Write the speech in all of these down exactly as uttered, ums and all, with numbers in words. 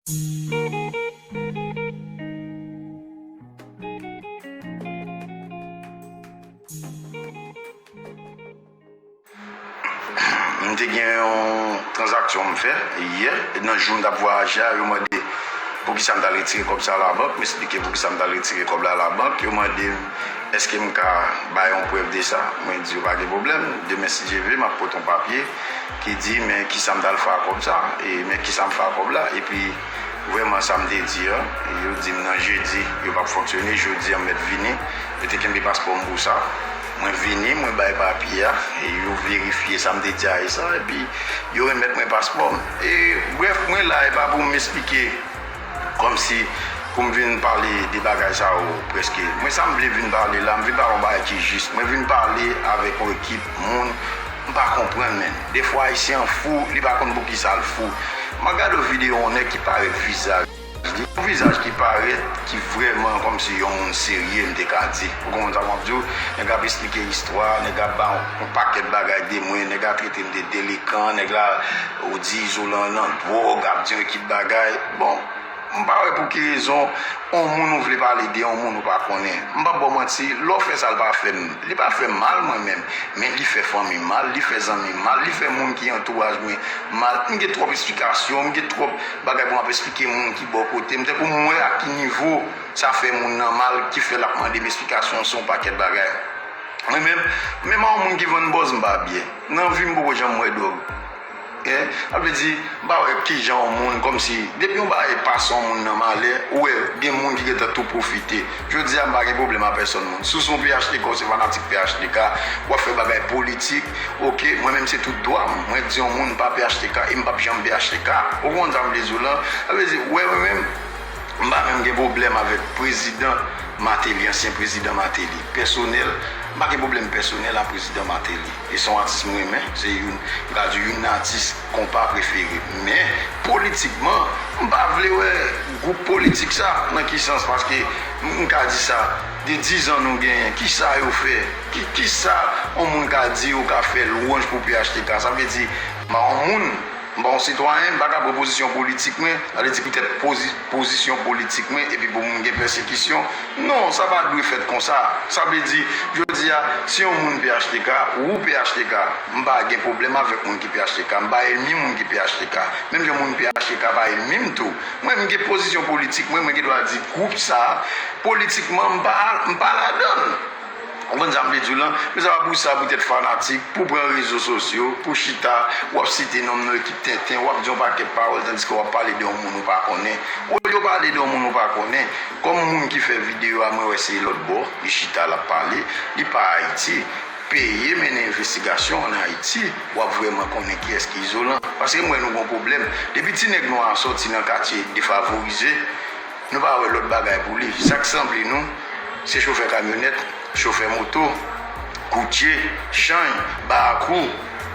M te gen yon tranzaksyon m fè yè, nan jou m t ap vwayaje a, yo mande poukisa m t al retire kòb sa labank, m esplike poukisa m t al retire kòb la labank, yo mande m èske m ka bay yon prèv de sa. Mwen di yo pa gen pwoblèm, demen si Dye vle, m ap pote yon papye ki di men kisa m t al fè ak kòb sa, e men kisa m fè ak kòb la, epi vrèman sa m te di an, yo di m nan jedi, yo p ap fonksyone, jodi a m mèt vini, yo te kenbe paspò m pou sa. Mwen vini, mwen bay papye a, e yo verifye sa m te di a e sa, epi yo remèt mwen paspò m. E brèf, mwen la, e pa pou m esplike kòmsi pou m vin pale de bagay sa yo prèske. Mwen sa m vle vin pale la, m vin pale yon bagay ki jis. Mwen vin pale avèk yon ekip moun m pa konprann, menn. Defwa Ayisyen an fou, li pa konn poukisa l fou. M ap gade yon videyo yon nèg ki parèt vizaj li. Yon vizaj ki parèt, ki vrèman kòmsi yon moun serye, m te ka di. Ou konprann sa m ap di w? Nèg ap esplike istwa, nèg ap ba yon pakèt bagay de mwen, nèg ap trete m de delenkan, nèg la, ou di Izolan nan dwòg, ap di yon ekip bagay. Bon, m pa wè pou ki rezon yon moun ou vle pale de yon moun ou pa konnen. M p ap ba w manti, lè w fè sa, l pa fè m, li pa fè m mal mwen menm, men li fè fanmi m mal, li fè zanmi m mal, li fè moun ki antouraj mwen mal. M gen twòp esplikasyon, m gen twòp bagay pou m ap esplike moun ki bò kote m. Tankou m wè a ki nivo sa fè moun nan mal, ki fè l ap mande m esplikasyon sou yon pakèt bagay. Mwen menm, menm a yon moun ki vann bòz, m pa byen. Nan vi m, m poko janm wè dwòg. Hein? Sa vle di, m pa wè kijan yon moun, kòmsi, depi yon bagay pase yon moun nan malè, ou wè, gen moun ki gentan tou pwofite. Jodi a, m pa gen pwoblèm a pèsonn moun. Si w se yon P H T K, ou se fanatik P H T K, w ap fè bagay politik, oke, mwen menm se tout dwa m. Mwen di yon moun pa P H T K, e m p ap janm P H T K. Ou konprann sa m vle di w lan? Sa vle di, wè, mwen menm, m pa menm gen pwoblèm avèk prezidan Martelly, ansyen prezidan Martelly. Pèsonèl, m pa gen pwoblèm pèsonèl a prezidan Martelly. E se yon atis m renmen, se youn, m ka di youn nan atis konpa prefere m. Men, politikman, m pa vle wè gwoup politik sa. Nan ki sans? Paske m, m ka di sa, de dizan nou genyen, kisa yo fè? Ki, kisa yon moun ka di ou ka fè lwanj pou P H T K? Sa vle di, m pa yon moun, m pa yon sitwayen, m pa ka pran pozisyon politik mwen, sa vle di poutèt pozi-, pozisyon politik mwen, epi pou moun gen pèsekisyon. Non, sa pa dwe fèt konsa. Sa vle di, jodi a, si yon moun P H T K, ou P H T K, m pa gen pwoblèm avèk moun ki P H T K, m pa ènmi moun ki P H T K. Menm jan moun P H T K pa ènmi m tou. Mwen, m gen pozisyon politik mwen, mwen gen dwa di gwoup sa, politikman, m pa, m pa ladan l. Ou konprann sa m vle di w lan? Men sa pa pou sa, poutèt fanatik, pou pran rezo sosyo, pou chita, w ap site non m nan ekip tenten, w ap di yon pakèt pawòl, tandiske w ap pale de yon moun ou pa konnen. Olye w pale de yon moun ou pa konnen, kòm moun ki fè videyo a, mwen wè se lòt bò, li chita, l ap pale, li pa Ayiti. Peye mennen envestigasyon ann Ayiti, w ap vrèman konnen kiyès ki Izolan. Paske m wè nou gon pwoblèm. Depi ti nèg nwa a sòti nan katye defavorize, nou pa wè lòt bagay pou li. Sa k sanble nou, se chofè kamyonèt, chofè moto, koutye, chanj, barakou.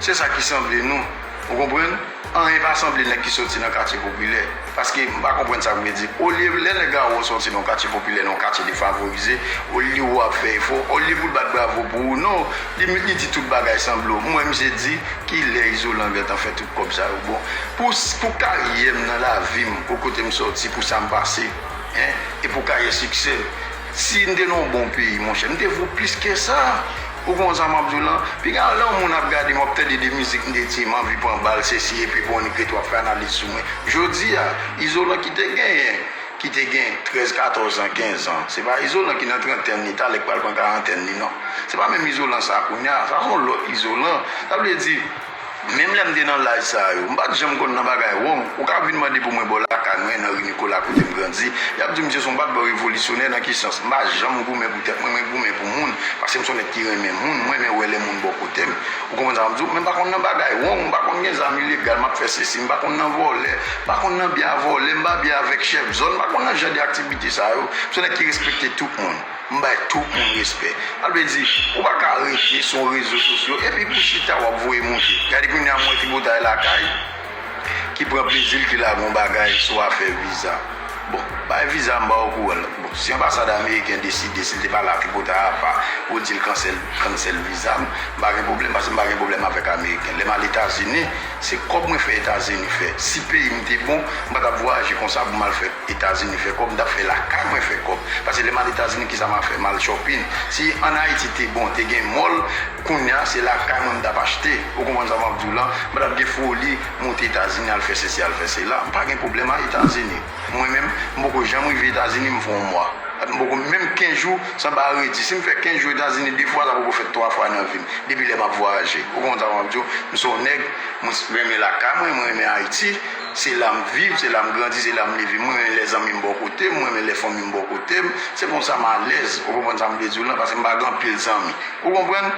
Se sa ki sanble nou. Ou konprann? Anyen pa sanble nèg ki sòti nan katye popilè. Paske m pa konprann sa k vle di. Olye lè nèg la wè w sòti nan yon katye popilè, nan yon katye defavorize, olye w ap fè efò, olye pou l bat bravo pou ou, non, li, li di tout bagay sanble w. M wè misye di, kilè Izolan gentan fè tout kòb sa yo? Bon, pou, pou karyè m nan lavi m, pou kote m sòti, pou sa m pase, hein, e pou karyè siksè m. Si n te nan yon bon peyi, monchè, n te vo plis ke sa. Ou konn sa m ap di w lan? Piga lè yon moun ap gade m, w ap tande de mizik m te di m anvi pran bal, sesi, epi bon, nèg ret w ap fè analiz sou mwen. Jodi a, Izolan ki te genyen, ki te gen trèz, katòz an, kenz an, se pa Izolan ki nan trantèn li, talè k pral pran karantèn li, non. Se pa menm Izolan sa kounye a, sa se yon lòt Izolan. Sa vle di, menm lè m te nan laj sa yo, m pa t janm konn nan bagay wrong. Ou ka vin mande pou mwen bò lakay mwen, nan ri Nikola kote m grandi. Y ap di misye se yon bat bò revolisyonè nan ki sans? M pa janm goumen pou tèt mwen, mwen goumen pou moun. Paske m se yon nèg ki renmen moun, m renmen wè lè moun bò kote m. Ou konprann sa m ap di w? Men m pa konn nan bagay wrong, m pa konn gen zam ilegal, m ap fè sesi, m pa konn nan vòlè, m pa konn nan byen a vòlè, m pa byen avèk chèf zòn, m pa konn nan jan de aktivite sa yo. M se yon nèg ki respekte tout moun. M bay tout moun respè. Sa vle di, ou pa ka rete sou rezo sosyo epi pou chita w ap voye monte. Gade kounye a m wè Tripotay Lakay ki pran plezi l, ki lage yon bagay sou afè viza. Bon, bay viza m pa okouran. Bon, si anbasad ameriken deside, si l te pale a Tripota apa pou di l kansèl, kansèl viza m, m pa gen pwoblèm, paske m pa gen pwoblèm avèk ameriken. Lè m al Etazini, se kòb mwen fè Etazini fè. Si peyi m te bon, m pa t ap vwayaje konsa pou m al fè Etazini fè kòb, m t ap fè lakay mwen fè kòb. Paske lè m al Etazini, kisa m al fè? M al shopping. Si ann Ayiti te bon, te gen mall, kounye a se lakay mwen m t ap achte. Ou konprann sa m ap di w lan? M pa t ap gen foli monte Etazini al fè sesi, al fè sela. M pa gen pwoblèm ak Etazini. Mwen menm, m poko janm rive Etazini, m fè yon mwa. M poko menm kenz jou, san pa redi. Si m fè kenz jou Etazini de fwa, sa poko fèt twa fwa nan vi m. Depi lè m ap vwayaje. Ou konprann sa m ap di w? M se yon nèg, mwen renmen lakay mwen, mwen renmen Ayiti. Se la m viv, se la m grandi, se la m leve. Mwen renmen lè zanmi m bò kote m, mwen renmen lè fanmi m bò kote m. Se konsa m alèz. Ou konprann sa m vle di w lan, paske m pa gen anpil zanmi. Ou konprann?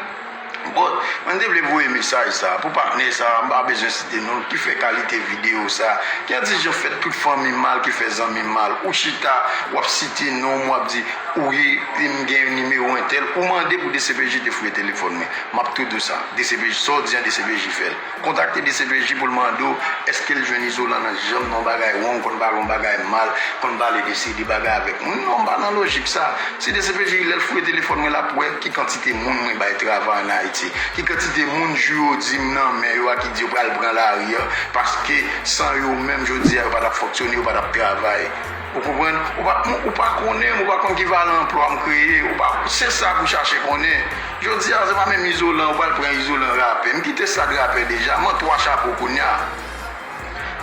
But, mwen te vle voye mesaj sa pou patnè sa, m pa bezwen site non l, ki fè kalite videyo sa, ki an ti jan fè tout fanmi m mal, ki fè zanmi m mal. Ou chita, w ap site non m, w ap di, ou ye, m gen nimewo entèl, ou mande pou D C P J te fouye telefòn mwen. M ap tou di w sa, D C P J, sa w di an, D C P J fè l. Kontakte D C P J pou l mande w, èske l jwenn Izolan nan janm nan yon bagay wrong, konn pale yon bagay mal, konn pale de seri de bagay avèk moun. Non, m pa nan lojik sa. Si D C P J lè l fouye telefòn mwen, l ap wè ki kantite moun mwen bay travay ann Ayiti, ki kantite moun jou yo di m nan men yo a ki di yo pral pran lari a, paske san yo menm jodi a yo pa t ap fonksyone, yo pa t ap travay. Ou konprann? Ou pa, ou pa konnen m, ou pa konn ki valè anplwa m kreye. Ou pa, se sa pou chache konnen. Jodi a, se pa menm Izolan, ou pral pran Izolan rapè. M kite stad rapè deja, m an twa chapo kounye a.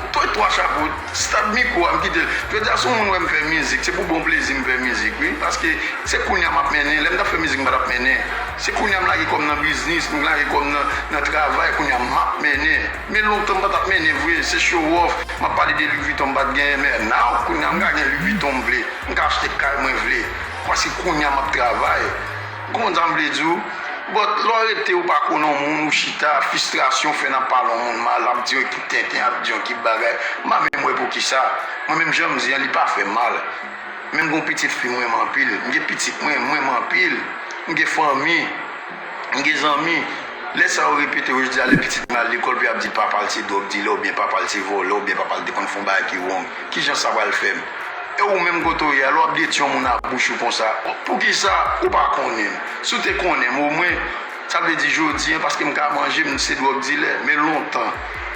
M twa chapo, stad mikwo a, m kite l. Jodi a, si yon moun wè m fè mizik, se pou bon plezi m fè mizik, wi. Paske se kounye a m ap mennen. Lè m t ap fè mizik, m pa t ap mennen. Se kounye a m lage kò m nan biznis, m lage kò m nan, nan travay, kounye a m ap mennen. Men lontan m pa t ap mennen vre, se show off. M ap pale de Louis Vuitton m pa t genyen, men now, kounye a m ka gen Louis Vuitton m vle. M ka achte kay mwen vle. Paske kounye a m ap travay. Ou konprann sa m vle di w? But lè w rete ou pa konnen yon moun, ou chita, fristrasyon fè n ap pale yon moun mal, ap di yon ekip tenten, ap di yon ekip bagay. M pa menm wè poukisa. Mwen menm jan m di an, li pa fè m mal. Men m gen yon pitit fi m renmen anpil. M gen pitit mwen, m renmen anpil. M gen fanmi. M gen zanmi. Lè sa yo repete yo, jodi a lè pitit mwen al lekòl, pou y ap di papa l se dwòg dilè, oubyen papa l se vòlè, oubyen papa l te konn fè yon bagay ki wrong. Kijan sa pral fè m? E ou menm kote w ye a, lè w ap detwi yon moun ak bouch ou konsa, poukisa ou pa konnen m? Si w te konnen m omwen, sa vle di jodi a, paske m ka manje, m se dwòg dilè, men lontan,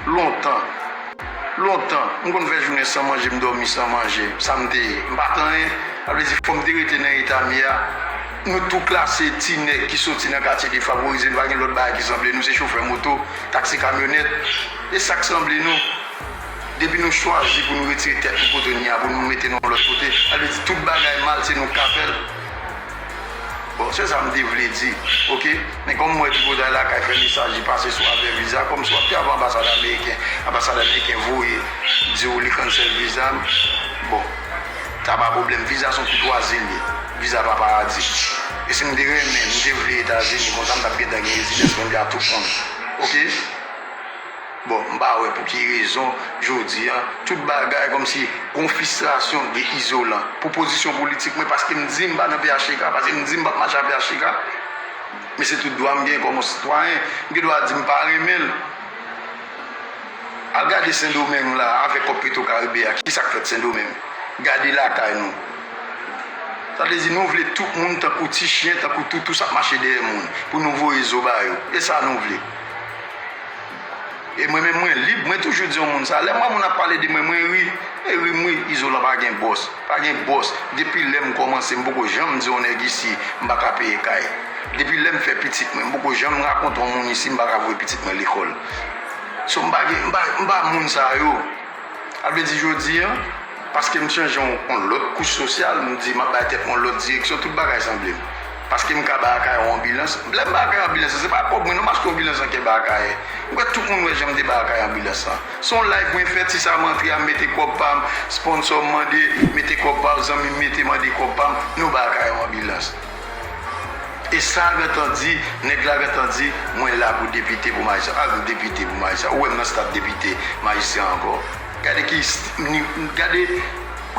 lontan, lontan, m konn fè jounen san manje, m dòmi san manje, sa m te ye. M pa t anyen, sa vle di fò m te rete nan eta m ye a. Nou tou klase ti nèg ki soti nan katye defavorize, nou pa gen lòt bagay ki sanble nou, se chofè moto, taksi, kamyonèt. E sa k sanble nou? Depi nou chwazi pou nou retire tèt nou kote n ye a, pou nou mete nou yon lòt kote, sa vle di tout bagay mal, se nou k ka fè l. Bon, se sa m te vle di, oke? Men kòm m wè tripotay lakay fè mesaj li pase sou afè viza, kòm si w ap travay anbasad ameriken, anbasad ameriken voye di w li cancel viza m, bon, sa pa pwoblèm, viza se yon koutwazi l ye, viza pa paradi. E si m te renmen, m te vle Etazini, konsa m t ap gentan gen rezidans mwen, m te a tout kont, oke? Bon, m pa wè pou ki rezon, jodi a, tout bagay kòmsi gon fristrasyon de Izolan pou pozisyon politik mwen, paske m di m pa nan P H T K, paske m di m p ap mache ak P H T K. Men se tout dwa m gen kòm yon sitwayen. M gen dwa di m pa renmen l. Al gade Sendomeng la, avèk kòb Petro Caribe a, kisa k fèt Sendomeng? Gade lakay nou. Sa vle di nou vle tout moun tankou ti chen, tankou toutou, s ap mache dèyè moun, pou nou voye zo ba yo. E sa nou vle. E mwen menm mwen lib, mwen toujou di yon moun sa. Lè m wè moun ap pale de mwen, mwen ri. E ri m ri, Izolan pa gen bòs. Pa gen bòs. Depi lè m kòmanse, m poko janm di yon nèg isi, m pa ka peye kay. Depi lè m fè pitit mwen, m poko janm rakonte yon moun isi, m pa ka voye pitit mwen lekòl. So, m pa gen, m pa, m pa moun sa yo. Sa vle di jodi a, paske m chanje yon, yon lòt kouch sosyal, m di m ap bay tèt mwen yon lòt direksyon, tout bagay sanble m. Paske m ka bay Akayè yon anbilans. Lè m bay Akayè anbilans lan, se pa kòb mwen non, m achte yon anbilans nan kè bay Akayè. M kwè tout moun wè jan m te bay Akayè anbilans lan. Se yon live mwen fè, ti sa m antre a, m mete kòb pa m, sponsò m mande, mete kòb pa w, zanmi m mete mande kòb pa m, nou bay Akayè yon anbilans. E sa gentan di, nèg la gentan di, mwen la pou depite, pou majistra. Al depite, pou majistra. Ou wè m nan stad depite, majistra ankò? Gade ki, gade,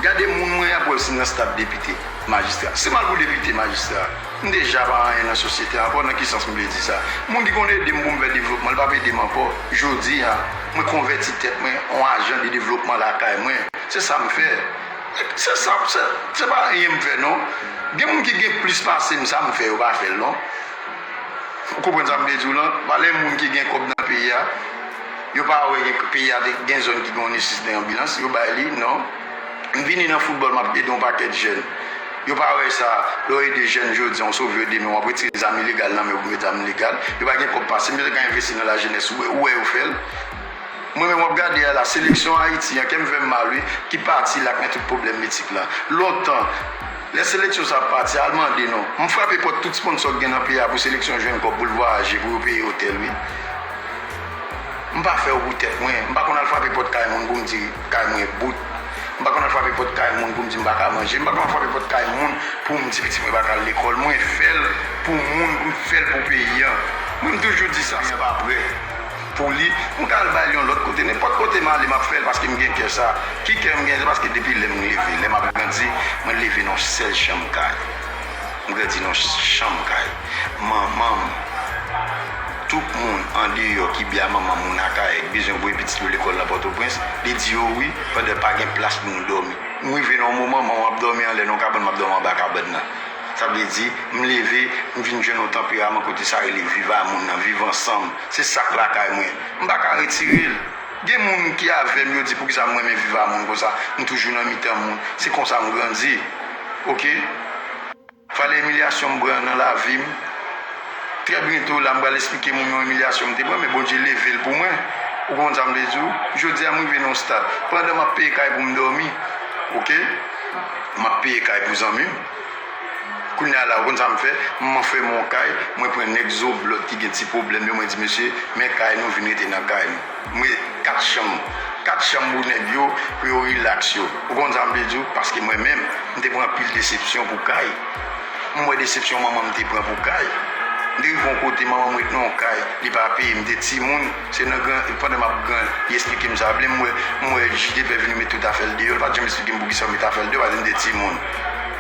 gade moun mwen ap wè si m nan stad depite, majistra. Si m al pou depite, majistra, m deja pa anyen nan sosyete ankò. Nan ki sans m vle di sa? Moun ki konn ede m pou m fè devlopman, li p ap ede m ankò. Jodi a, mwen konvèti tèt mwen an ajan de devlopman lakay mwen. Se sa m fè. Se sa, se, se pa anyen m fè non. Gen moun ki gen plis pase m, sa m fè, yo pa fè l non. Ou konprann sa m vle di w lan? Valè moun ki gen kòb nan peyi a, yo pa wè gen, peyi a te gen zòn ki gen yon nesesite anbilans, yo bay li, non. M vini nan foutbòl, m ap ede yon pakèt jèn. Yo pa wè sa, lè w ede jèn jodi a, w sove yo demen, w ap retire zam ilegal nan men yo pou met zam legal. Yo pa gen kòb pase m, yo te ka envesti nan lajenès, ou wè, ou wè yo fè l. Mwen menm w ap gade a la, seleksyon Ayiti an, kè m fè m mal wi, ki pati la k nan tout pwoblèm mitik la. Lontan, lè seleksyon sa ap pati, al mande non. M frape pòt tout sponsò k gen nan peyi a pou seleksyon jwenn kòb pou l vwayaje, pou yo peye otèl wi. M pa fè yo pou tèt mwen. M pa konn al frape pòt kay moun pou m di kay mwen bout. M pa konn al frape pòt kay moun pou m di m pa ka manje. M pa konn al frape pòt kay moun pou m di pitit mwen pa ka al lekòl. Mwen fè l pou moun, m fè l pou peyi an. Mwen m toujou di sa, se pa prè. Pou li, m ka al bay li yon lòt kote. Nenpòt kote m ale, m ap fè l paske m gen kè sa. Ki kè m gen? Se paske depi lè m leve, lè m ap grandi, mwen leve nan yon sèl chanm kay. M grandi nan yon chanm kay. Manman m, tout moun andeyò ki byen a manman m, moun Akayè, ki bezwen voye pitit yo lekòl nan Pòtoprens, li di yo wi, pandan pa gen plas pou nou dòmi. M rive nan yon moman, manman m ap dòmi anlè nan yon kabann, m ap dòmi anba kabann nan. Sa vle di, m leve, m vin jwenn yon tanperaman kote sa rele viv a moun nan, viv ansanm. Se sa k lakay mwen. M pa ka retire l. Gen moun ki avè m, yo di poukisa m renmen viv a moun konsa. M toujou nan mitan moun. Se konsa m grandi. Oke? Valè imilyasyon m pran nan lavi m. Trè byento la, m pral esplike moun yon imilyasyon m te pran, men Bondye leve l pou mwen. Ou konprann sa m vle di w? Jodi a, m rive nan yon stad. Pandan m ap peye kay pou m dòmi, oke? M ap peye kay pou zanmi m. Kounye a la, ou konn sa m fè? M fè m yon kay, mwen pran nèg Zoblòt ki gen ti pwoblèm yo, mwen di, mesye, men kay nou, vin rete nan kay nou. Mwen kat chanm, kat chanm pou nèg yo, pou yo rilaks yo. Ou konn sa m vle di w? Paske mwen menm, m te pran anpil desepsyon pou kay. M wè desepsyon manman m te pran pou kay. M te rive yon kote, manman m ret nan yon kay, li pa peye m, m te timoun. Se nan gran, pandan m ap gran, li esplike m sa. Vle m wè, m wè J D P vini met tout afè l deyò. Li pa t janm esplike m poukisa yo met afè l deyò, paske m te timoun.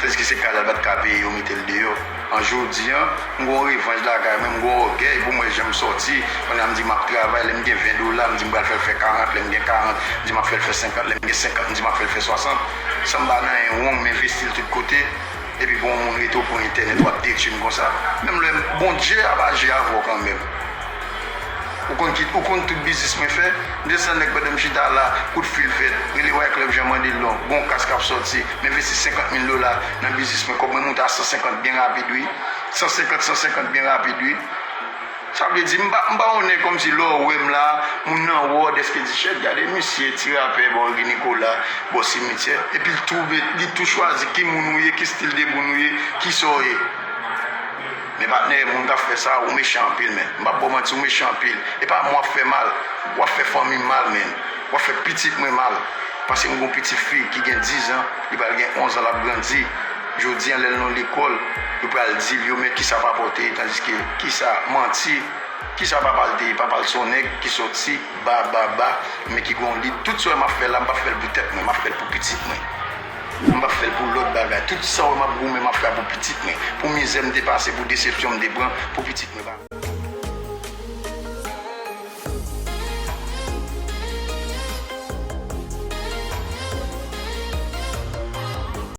Tandiske se kay la, l pa t ka peye, yo mete l deyò. An jodi a, m gon revanj lakay mwen, m gon ògèy pou m wè jan m sòti. Kounye a m di m ap travay, lè m gen ven dola, m di m pral fè l fè karant, lè m gen karant, m di m ap fè l fè senkant, lè m gen senkant, m di m ap fè l fè swasant. San m pa nan yon wong, m envesti l tout kote. Epi pou yon moun rete w pran entènèt, w ap detwi m konsa. Menm lè Bondye ap aji avè w kanmenm. Ou konn ki, ou konn tout biznis mwen fè? M desann nèg pandan m chita la, kout fil fèt, rele Wyclef Jean mande l non, gon kas k ap sòti, m envesti senkant mil dola nan biznis mwen, kòb mwen moute a san senkant byen rapid wi. San senkant, san senkant byen rapid wi. Sa vle di, m pa, m pa yon nèg kòmsi lè w wè m la, moun nan wè w dèske di, chèt, gade misye, ti rapè, bò Ri Nikola, bò simityè. Epi l tou met, li tou chwazi ki moun ou ye, ki stil de moun ou ye, kisa w ye. Men patnè, moun k ap fè sa, ou mechan anpil, men. M p ap ba w manti, ou mechan anpil. E pa mwen w ap fè mal, w ap fè fanmi m mal, men. W ap fè pitit mwen mal. Paske m gon pitit fi ki gen diz an, li pral gen onz an, l ap grandi. Jodi a, lè l nan lekòl, yo pral di l, yo, men kisa papa w te ye, tandiske, kisa, manti, kisa papa l te ye, papa l se yon nèg ki sòti ba, ba, ba, men ki gon lit. Tout sa w wè m ap fè la, m p ap fè l pou tèt mwen, m ap fè l pou pitit mwen. M p ap fè l pou lòt bagay. Tout sa w wè m ap goumen, m ap fè pou pitit mwen. Pou mizè m te pase, pou desepsyon m te pran, pou pitit mwen pa.